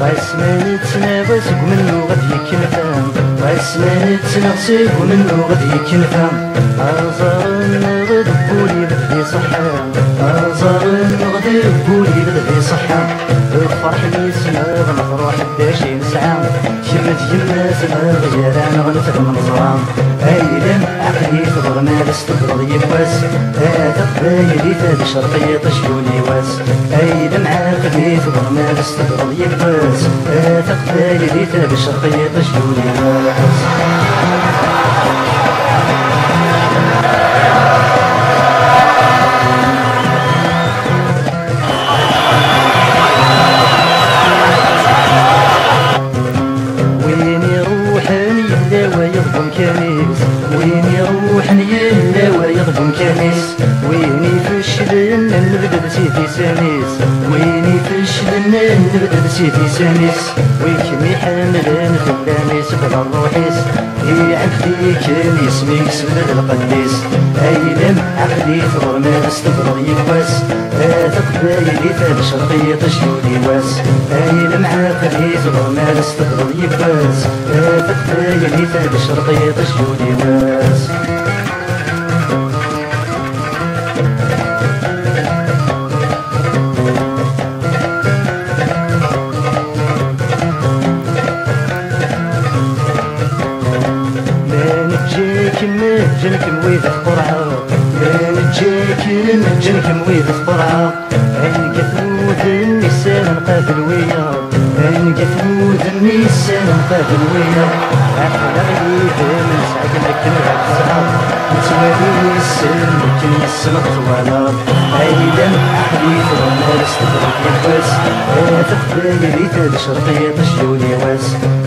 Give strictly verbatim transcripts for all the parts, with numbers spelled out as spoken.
Asma nettnaɣ seg umennuɣ ad yekkenfa, asma nettnaɣ seg umennuɣ ad yekkenfa. Aẓar-nneɣ d wul-iw d ṣṣeḥḥa, aẓar-nneɣ d wul-iw d ṣṣeḥḥa. Lferḥ n yisem-nneɣ nefreḥ d acu i nesɛa, kemm d yemma-tneɣ gar-aneɣ nefhem neẓra. Ayla-m, aql-i tɣerma d as-tebreḍ yiwwas, a taqbaylit ad cerq yiṭij yuli wass. Ayla-m, aql-i tɣerma d as-tebreḍ yiwwas, a taqbaylit ad cerq yiṭij yuli wass. Win iruḥen yella wayeḍ deg umkan-is, win iruḥen yella wayeḍ deg umkan-is. Win ifeclen, nebded si tisan-is, win ifeclen, nebded si tisan-is. Wi kem-iḥemmlen fell-am isbel ṛṛuḥ-is, iɛebd-ikem isem-ik sebded lqedd-is. Ayla-m, aql-i tɣerma d as-tebreḍ yiwwas, a taqbaylit ad cerq yiṭij yuli wass. Ayla-m, aql-i tɣerma d as-tebreḍ yiwwas, a taqbaylit ad cerq yiṭij yuli wass. Ma neǧǧa-kem, neǧǧa-kem wid tqurɛeḍ. Ma neǧǧa-kem, neǧǧa-kem wid tqurɛeḍ. Anga-t wudem isem nqabel wiyaḍ, anga-t wudem isem nqabel wiyaḍ. Aql-aɣ yid-m nesɛa-kem akken ɣef ssɛa, nettwali isem akken yessneɣ twalaḍ. Ayla-m, aql-i tɣerma d as-tebreḍ yiwwas, a taqbaylit ad cerq yiṭij yuli wass.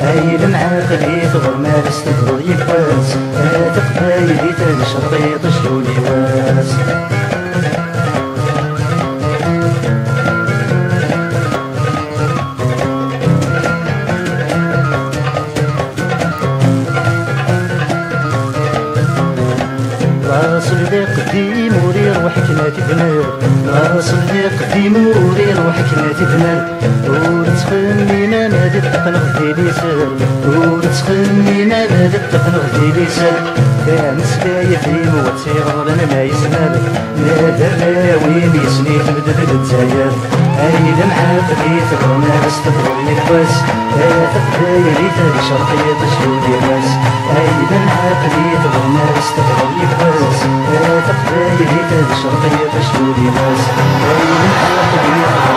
Ayla-m, aql-i tɣerma d as-tebreḍ yiwwas, a taqbaylit ad cerq yiṭij yuli wass. Laṣel d iqdim ur iruḥ akken ad t-id-nerr. Laṣel d iqdim ur iruḥ akken ad t-id-nerr. Ur ttxemmim ama d ṭṭeq neɣ di liser. Ur ttxemmim ama d ṭṭeq neɣ di liser. Tameslayt-im ur tt-iɣerren ma yesmer. Ma d arraw-im yesni tebded Lezzayer. Ayla-m, aql-i tɣerma d as-tebreḍ yiwwas, a taqbaylit ad cerq yiṭij yuli wass. Ayla-m, aql-i tɣerma d as-tebreḍ yiwwas, a taqbaylit ad cerq yiṭij yuli wass. Ayla-m, aql-i